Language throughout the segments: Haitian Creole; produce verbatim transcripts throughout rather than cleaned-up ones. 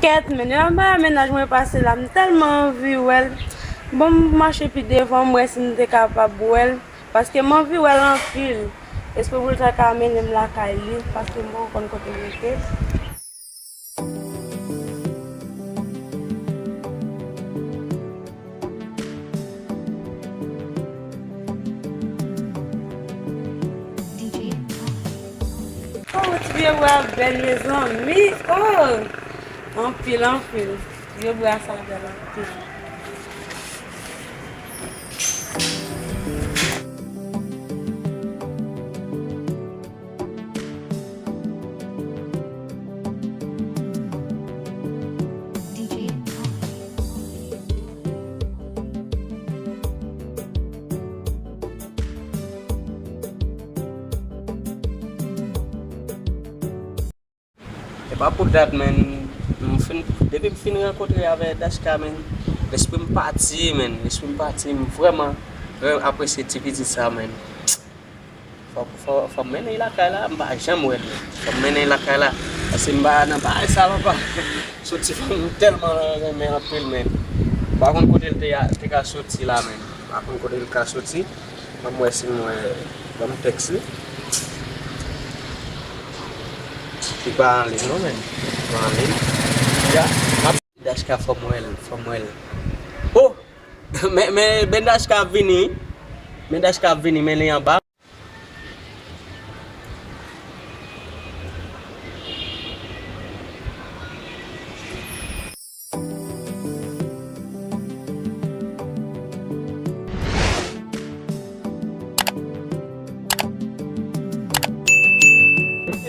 Kèt, men, anba mennaj mwen pase la, m tèlman anvi wè l. Bon, m mache pi devan, m wè si m te kapab wè l. Paske m anvi wè l anpil. Espre pou l ta ka mennen m lakay li, paske m poko konn kote l rete. Oh, ti vye bwa bèl, mezanmi. Oh! Anpil, anpil. Ti vye bwa sa bèl anpil. E pa pou dat, men, m fin, depi m fin rankontre avè Dashka, men, lespri m pati, men, lespri m pati, m vrèman, vrèman apresye ti pitit sa, men. Fò, fò, fò m mennen l lakay la, m pa janm wè l. Fò m mennen l lakay la. Paske m pa nan bagay sa, papa. Soti fò m tèlman renmen anpil, men. M pa konn kote l te, te ka soti la, men. M pa konn kote l ka soti. Ban m wè si m wè, ban m tèks li. Li pa anliy non, men. Li pa anliy. Ya. M ap Dashka, fò m wè l, fò m wè l. Oh! Men, men, men Dashka ap vini. Men Dashka ap vini, men li anba.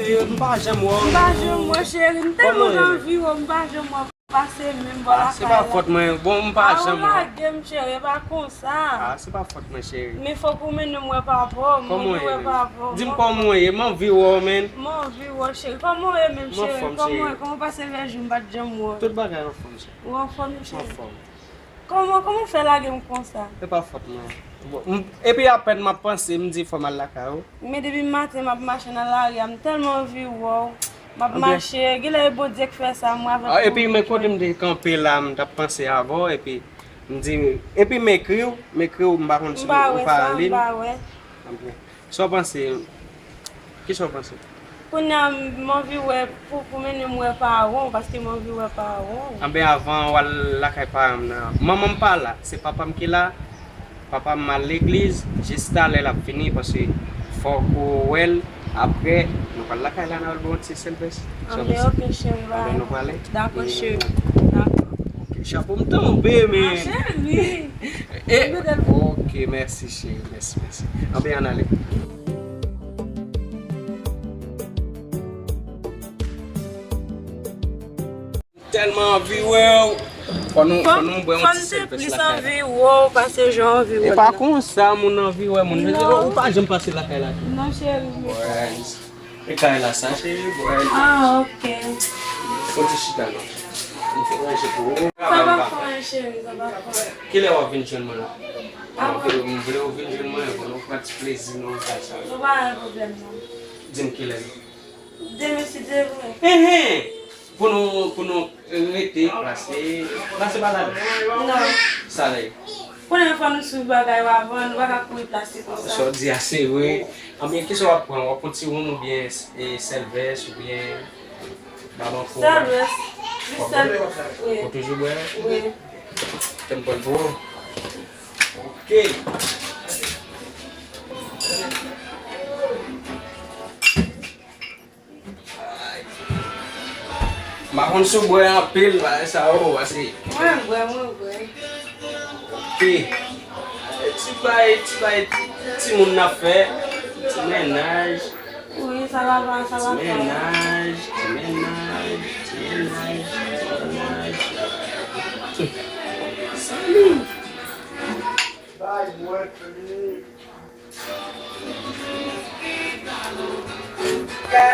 Eh, m pa janm wè w. M pa janm wè, cheri. M tèlman anvi wè w, m pa janm wè w. Pase menm bò lakay la. Ah, se pa fòt mwen. Bon, m pa janm wè w. Ah, ou lage m, cheri, e pa konsa. Ah, se pa fòt mwen, cheri. Men fòk ou mennen m wè papa w, m mennen w wè papa w. Di m kòman w ye, m anvi wè w, men. M anvi wè w, cheri. Kòman w ye menm, cheri? Kòman w ye? Kòman w pase lè jou m pa t janm wè w? Tout bagay anfòm, cheri. Ou anfòm, cheri? Anfòm. Kòman, kòman w fè lage m konsa? Se pa fòt mwen. Bon, m, epi apèn m ap panse, m di fò m al lakay ou. Men depi maten m ap mache nan lari a, m tèlman anvi wè w. M ap mache, genlè e Bondye k fè sa, mwen avèk Bondye. Ah, epi men kote m te kanpe la, m t ap panse avè w, epi m di, epi m ekri w, m ekri w, m pa konn si ou pa li m. M pa wè sa, m pa wè. Anpil. Sa w panse? Kisa w panse? Kounye a, m anvi wè, pou, pou mennen m wè paran w, paske m anvi wè paran w. Anben, avan w al lakay paran m nan, manman m pa la, se papa m ki la. Papa m al legliz, jis talè l ap vini, paske fòk ou wè l. Apre, nou pral lakay la, n al ba w yon ti sèlvès. Anben, oke, cheri, bye. Anben, nou prale. Dakò, cheri. Dakò. Oke, chapo m tonbe, men. Ah, cheri. Eh, oke, mèsi, cheri, mèsi, mèsi. Anben, ann ale. Tèlman anvi wè w. Fò nou, fò nou bwè yon ti sèlvès lakay la. Fò m te plis anvi wè w pase jan w anvi wè m nan. E pa konsa moun anvi wè moun. Non. Ou pa janm pase lakay la tou. Non, cheri, men. Bwè. E kay la sa, cheri, bwè. Ah, oke. Fò ti chita non. M fè ranje pou ou. Sa pa fè anyen, cheri, sa pa fè anyen. Kilè w ap vin jwenn mwen la? Apre. M vle, m vle w vin jwenn mwen, pou nou pran ti plezi nou nan kay sa. Nou pa gen pwoblèm, non. Di m kilè. Demen si Dye vle. Enhen! Pou nou, pou nou rete, pase, pase pa la. Non. Sa lè. Kounye a fò nou swiv bagay yo avan, nou pa ka kouri plase konsa. Sa w di a se vre. Anben, kisa w ap pran? W ap pran ti wonm oubyen, e, sèlvès oubyen babankou? Sèlvès. Jis sèlvès. Wi. Ou toujou bwè? Wi. Kè m pran pou ou. Oke. M pa konn si w bwè anpil, bagay sa yo, pase. Mwen bwè, mwen bwè. Oke. Ti bay, ti bay, timoun n ap fè, ti mennaj. Wi, sa va, sa va. Ti mennaj, ti mennaj, ti mennaj, ti mennaj. Salut.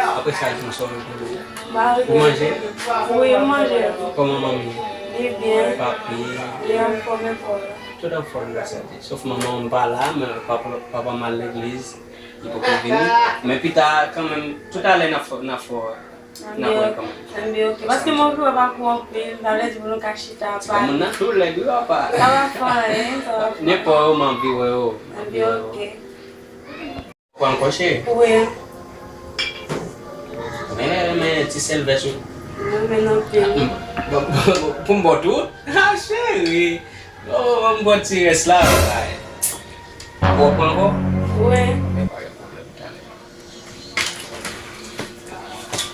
Apre sa, di m sa w regle. Ou manje? Wi, m manje. Kòman manmi? Li byen. Papi? Li anfòm, anfòm. Tout anfòm, grasadi. Sof manman m pa la, men papa, papa m al legliz. Li poko vini. Men pita, kanmenm, toutalè n ap fè, n ap fè. N ap wè kòman. Anben, ok. Paske mwen anvi wè papa w anpil, sa vle di pou nou ka chita pale. Ti kòm moun nan tou lèg wi papa. Sa va fè anyen, sa va fè anyen. Nenpò yo m anvi wè yo. Anben, ok. Pran kòche. Wi. Men, men ti sèl vès ou. Mwen men anpil. Bon, bon, bon, pou m bò tou. Ah, cheri. Oh, m bò ti rès la. Ou pran ankò? Wi. Men pa gen pwoblèm, talè.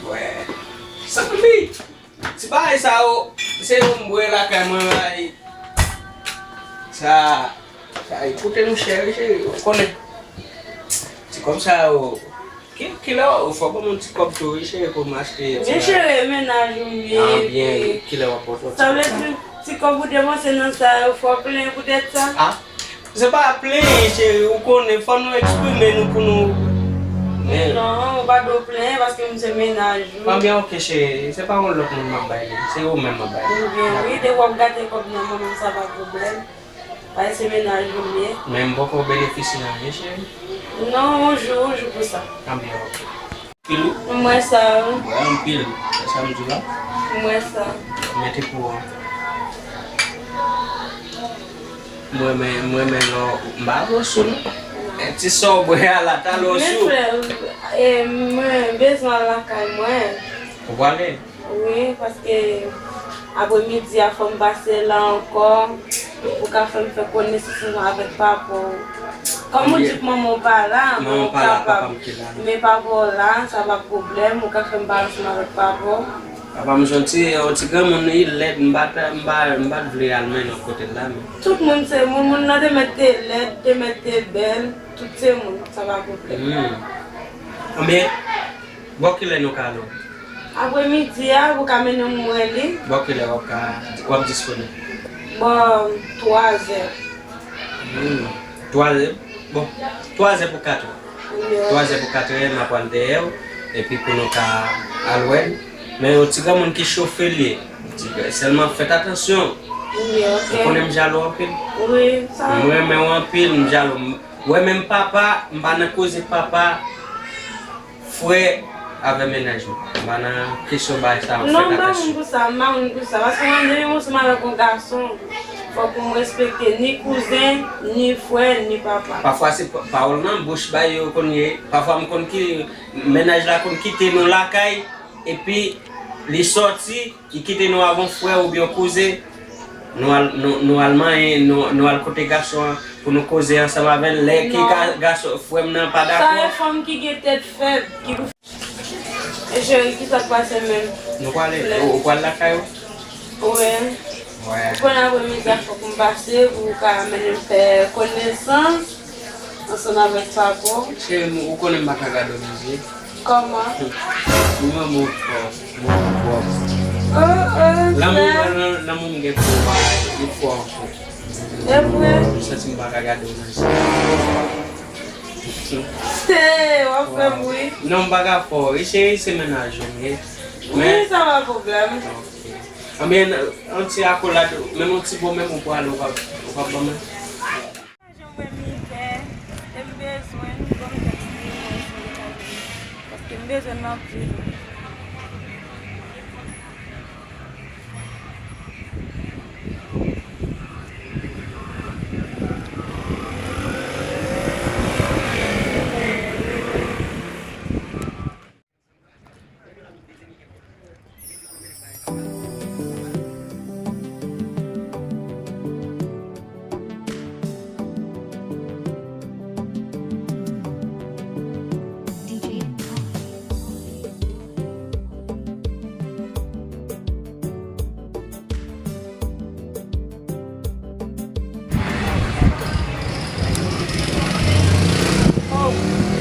Wè. Santi. Ti bagay sa yo, se yo m bwè lakay mwen la, e sa, sa, e koute nou chè, cheri, ou konnen. Ti kòb sa yo, ki, kilè ou fò ban mwen ti kòb tou, wi, cheri, pou m achte ti bagay. Men cheri, e mennaj ou m ye, epi kilè w ap pòte ti kòb sa? Sa vle di, ti kòb ou depanse nan sa yo, fò w plenyen poutèt sa? Ah, se pa plenyen, cheri, ou konnen, fò nou eksprime nou pou nou. Men non, ou pa dwe plenyen paske m se mennaj ou. Anben, ok, cheri, se pa yon lòt moun m ap bay li, se ou menm m ap bay li. Anben, wi, depi w ap gate kòb nan men m, sa pa pwoblèm. Paske se mennaj ou m ye. Men m poko benefisye anyen, cheri. Non, yon jou, yon jou pou sa. Anben, ok. Anpil wi. M wè sa wi. M wè anpil. Wè sa m di w la. M wè sa. Mete pou ou. M renmen, m renmen lè w, m pa vle w sou non. E ti sa w bwè a la, talè w sou. Men frè, e, mwen bezwen al lakay mwen. Ou prale? Wi, paske apremidi a fò m pase la ankò. Ou ka fè m fè konesans ansanm avèk papa w. Kòm ou di manman w pa la, men ou kapab. Men papa w la, sa pa pwoblèm, ou ka fè m pale ansanm avèk papa w. Papa m se yon ti, yon ti granmoun, li lèd, m pa t, m pa, m pa t vle al mennen w kote l la, men. Tout moun se moun, moun nan te mèt te lèd, te mèt te bèl, tout se moun, sa pa pwoblèm. Hmm. Anben, bò kilè nou ka ale? Apremidi a, ou ka mennen m wè li. Bò kilè w ap ka, w ap disponib? Bò twazè. Hmm. Twazè, bon, twazè pou katrè. Twazè pou katrè, m ap pran dèyè w, epi pou nou ka al wè l. Men yon ti granmoun ki chofe l ye. Sèlman fèt atansyon. Ou konnen m jalou anpil. M renmen w anpil, m jalou. Ou wè menm papa, m pa nan koze papa. Frè avè mennaj mwen. M pa nan kesyon bagay sa yo, fèt atansyon. Non, m pa moun pou sa, m pa moun pou sa. Paske mwen, depi m ansanm avèk yon gason, fòk pou m respekte ni kouzen, ni frè, ni papa. Pafwa se pa, pawòl nan bouch bay yo konn ye. Pafwa m konn ki, mennaj la konn kite nou lakay, epi li sòti, li kite nou avè yon frè oubyen yon kouzen, nou al, nou, nou al manyen, nou, nou al kote gason an pou nou koze ansanm avè l. Lè ke ga-, gason, frè m nan pa dakò. Sa e fanm ki gen tèt fèb, ki pou. E cheri, kisa k pase menm? Nou prale, ou, ou pral lakay ou? Wi. Wi. Ou konnen apremidi a fòk m pase pou w ka mennen m fè konesans. Ansanm avèk papa w. Cheri m, ou konnen m pa ka gade w nan je. Kòman? M renmen w twòp, m renmen w twòp. Oh, oh, lanmou, lan-, lanmou m gen pou ou a, li fò anpil. E vre? M santi m pa ka gade w nan je. Hey, w ap fè m ri. Non, m pa ka fè w ri, cheri, se mennaj ou m ye. Wi, sa pa pwoblèm. Ok. Anben, yon ti akolad, menm yon ti bo menm ou pral, ou p ap, ou p ap ban mwen? Jan mwen mizè, e m bezwen, bon, m fè ti mwen sou Etazini, paske m bezwen l anpil.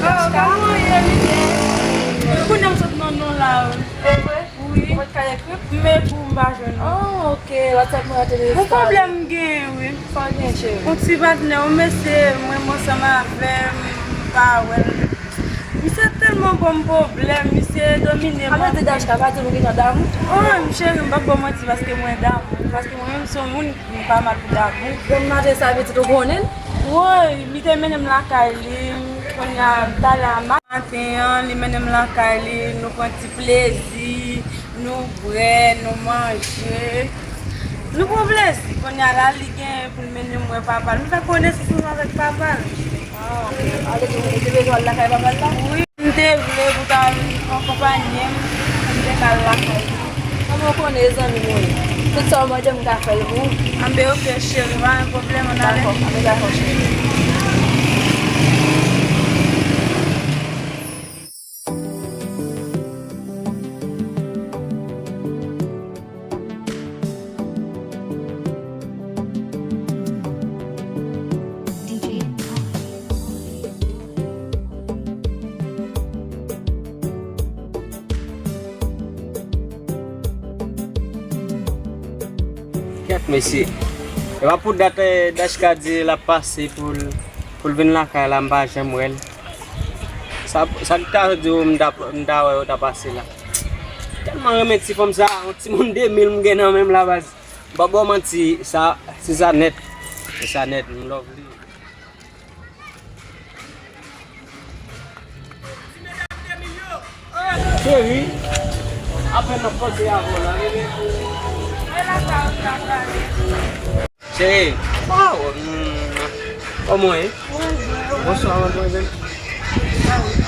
Oh, kòman w ye, Miguel? Kounye a m sot nan non la, wi. E vre? Wi. Ou mèt ka ekri m? M ekri w, m pa jwenn ou. Oh, ok. WhatsApp mwen an te desann. Yon pwoblèm m genyen, wi. Sa w gen, cheri? Yon ti patnè, yon mesye, m renmen ansanm avè m, m pa wè l. Misye tèlman ban m pwoblèm, misye domine m. Ala di Dashka, pa di nou gentan damou. Oh, cheri, m p ap ba w manti paske mwen damou. Paske mwen menm se yon moun, m pa mal pou damou. Bon, maten sa pitit ou konnen l? Woy, li te mennen m lakay li, kounye a, talè a, m Maten an, li mennen m lakay li, nou pran ti plezi, nou bwè, nou manje. Nou pran plezi. Kounye a la, li gen pou l mennen m wè papa l. M fè konesans ansanm avèk papa l. Ah, ok. Ah, depi ou te bezwen al lakay papa l la? Wi, m te vle pou ta akonpaye m, pou m te ka al lakay li. Kòman w konnen e zanmi m ou ye? Tout sa w mande m, m ka fè l pou ou. Anben, ok, cheri, pa gen pwoblèm, ann ale. Dakò, anben, dakò, cheri. Kèt, mesye. E pa pou dat, eh, Dachka di l ap pase pou l, pou l vin lakay la, m pa janm wè l. Sa, sa ki ta di w m ta, m ta wè yo ta pase la. Tèlman renmen ti fanm sa, yon timoun de mil m gen nan men m la, baz. M pa ba w manti, sa, se sa nèt. Se sa nèt, m love li. Cheri, apèn n ap panse avè w la, bebe. Cheri, oh, mm, kòman w ye? Bonswa, madmwazèl.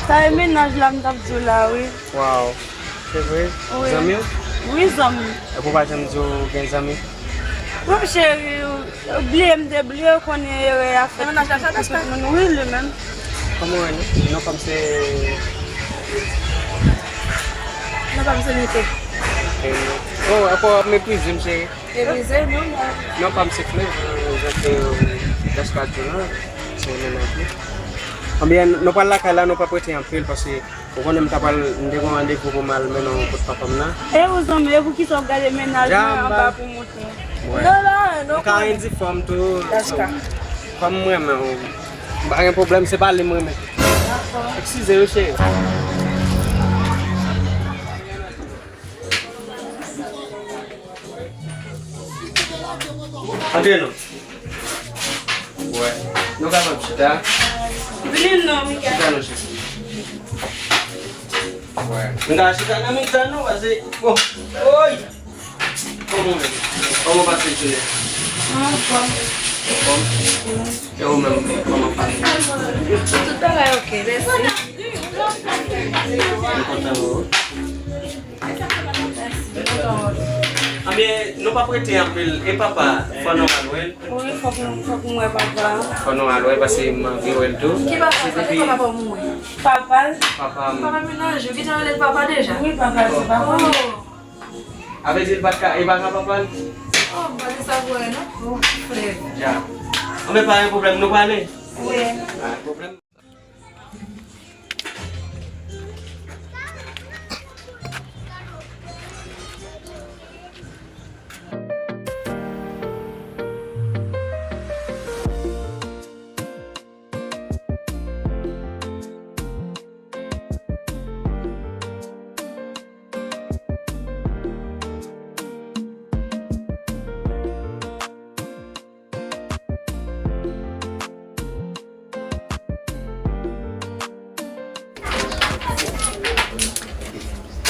Sa e mennaj la m t ap di w la, wi. Waw, se vre? Wi. Zanmi w? Wi, zanmi. Epi w pa janm di w gen zanmi? Wi, cheri, bliye m te bliye, w konnen erè a fèt pou tout moun. Wi, li menm. Kòman w rele? Non pa m se... Non pa m se Nite. Oh, ankò w ap meprize m, cheri. Meprize, non, non. Non pa m se Flè, jan ke Dachka di w la, se mennaj li. Anben, nou pral lakay la, nou p ap rete anpil, paske ou konnen m ta pral, m te gen yon randevou pou m al mennen w kot papa m nan. E ou zanmi, e poukisa w ap gade mennaj mwen anba pou moute? Non, non, non. M ka endifòm tou. Dachka. Kòm m renmen w, m pa gen pwoblèm, se pa li m renmen. Dakò. Eskize wi, cheri. Antre non. Wè. Nou kapab chita. Vini non, Mika. Chita non, chita. Wè. Nou ka chita nan mitan nou, pase, bon. Oy! Kòman w ye? Kòman w pase jounen? Anfòm. Anfòm? E ou menm, kòman fanmi? Tout bagay ok, mèsi. M kontan wè w. Anben, nou p ap rete anpil. E papa, fò nou al wè l. Wi, fòk nou, fòk nou wè papa. Fò nou al wè l, paske m anvi wè l tou. Ki papa sa? Ki papa pou mwen? Papa l. Papa m. Papa mennaj ou, ki jan rele l papa deja? Wi, papa l, se papa m. Oh. A vle di l pa t ka, e pa ka papa l? Oh, m pa di sa vre non. Oh, frè. Ja. Anben, pa gen pwoblèm, nou prale. Wi. Pa gen pwoblèm.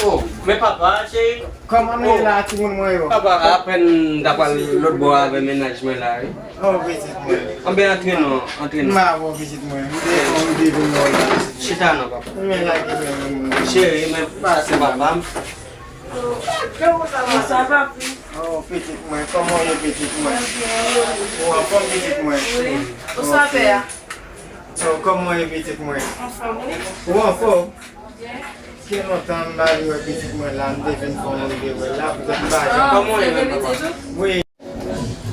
Oh, men papa, cheri. Kòman nou ye la, timoun mwen yo? Papa, apèn m ta pral lòt bò avè mennaj mwen la, wi. Oh, pitit mwen. Anben, antre non, antre non. M avè w, pitit mwen. M te, m te vin wè w la, pitit mwen. Chita non, papa. Men la ki gen moun. Cheri, men pase papa m. Bonswa, papi. Oh, pitit mwen, kòman w ye, pitit mwen? Ou anfòm, pitit mwen? Wi. Bonswa, pè a. Oh, kòman w ye, pitit mwen? Anfòm, wi. Ou anfòm? Gen lontan m pa vin wè pitit mwen la, m te vin fè yon rive wè l la, poutèt m pa janm... Ah, ou se vye pitit ou? Wi.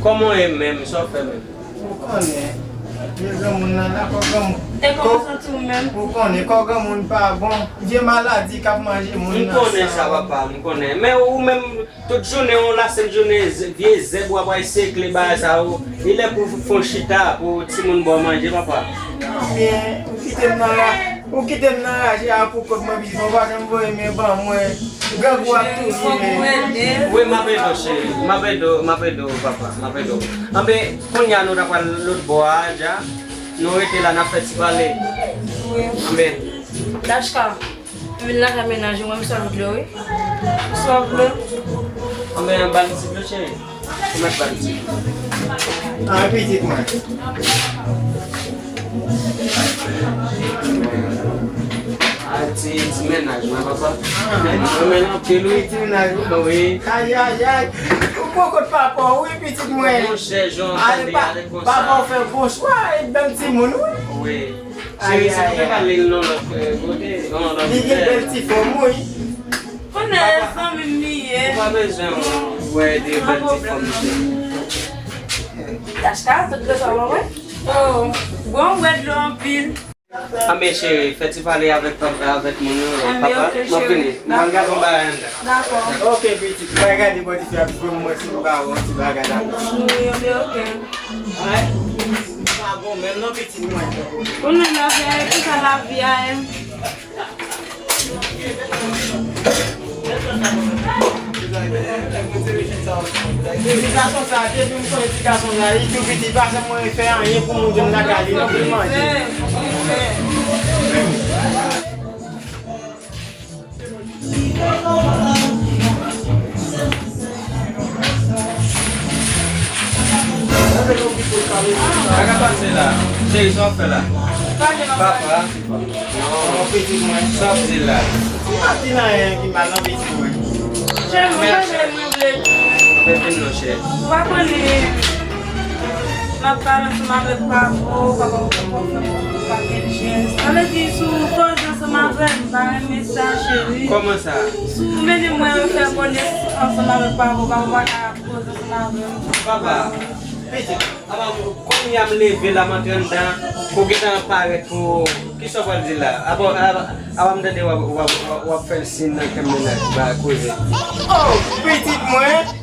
Kòman w ye menm? Sa w fè menm? Ou konnen, vye granmoun nan la, kò granmoun. E kòman w santi w menm? Ou konnen, kò granmoun pa bon. Vye maladi k ap manje moun nan. M konnen sa, papa, m konnen. Men ou menm, tout jounen w la, sèl jounen z-, vye zèb w ap al sekle bagay sa yo. Li lè pou w fè yon chita, pou timoun ba w manje, papa. Ebyen, ou kite m nan la. Ou kite m nan raje a pou kont mwen, pitit mwen, ou pa janm voye men ban mwen. Grangou ap touye men. Wi, m ap ede w, cheri. M ap ede w, m ap ede w, papa. M ap ede w. Anben, kounye a nou ta pral lòt bò a, dja. Nou rete la, n ap fè ti pale. Wi. Anben, Dachka, m vin lakay mennaj ou, mwen, m sòt vle wi. M sòt vle. Anben, ba m ti dlo, cheri. Ou mèt ba m ti dlo. Ah, pitit mwen. Ah, ti, ti mennaj mwen, papa. Ah. Mennaj mwen anpil, wi. Ti mennaj ou? Wi. Ay, ay, ay. Ou poko t papa w, wi, pitit mwen. Monchè, jan w tande ale konsa. Papa w fè bon chwa, e bèl timoun, wi. Wi. Cheri, si nou te pale l nan lòt, eh, kote, nan lòt... Li gen bèl ti fòm, wi. Konnen zanmi m li ye. Ou pa bezwen wè de bèl ti fòm, cheri. Dachka, tout dlo sa w ban mwen? Oh, bon, w bwè dlo anpil. Anben, cheri, fè ti pale avèk papa, avèk moun yo, papa. M ap vini. M al gade yon bagay anndan. Dakò. Ok, pitit, m al gade bò dife a pou mwen si m ka wè yon ti bagay la. Wi, anben, ok. Ay, pa bon menm non, pitit mwen. Konnen lavi a ye, kisa lavi a ye? Ti gason sa, depi m konnen ti gason sa, li tou piti, pa janm mwen fè anyen pou moun jwenn lakay li, non, pou l manje. Sa ka pase la? Cheri, sa w ap fè la? Papa. Non, pitit mwen. Sa w ap di la? M pa di anyen ki mal non, pitit mwen. Cheri, mwen pa vle, mwen vle. Fè vin non, cheri. Ou pa konnen. M ap pale ansanm avèk papa w, papa w poko fè mwen yon pakèt jès. Sa vle di, si w koze ansanm avè m, m pa renmen sa, cheri. Kòman sa? Si w mennen mwen fè konesans ansanm avèk papa w, papa w pa ka koze ansanm avè m. Papa, pitit, apa, kounye a m leve la, m antre anndan, pou gentan parèt pou, kisa w pral di la? Apa, apa, apa m tande w ap, w ap, w ap, w ap fè l siy nan kè m mennaj, ba koze. Oh, pitit mwen,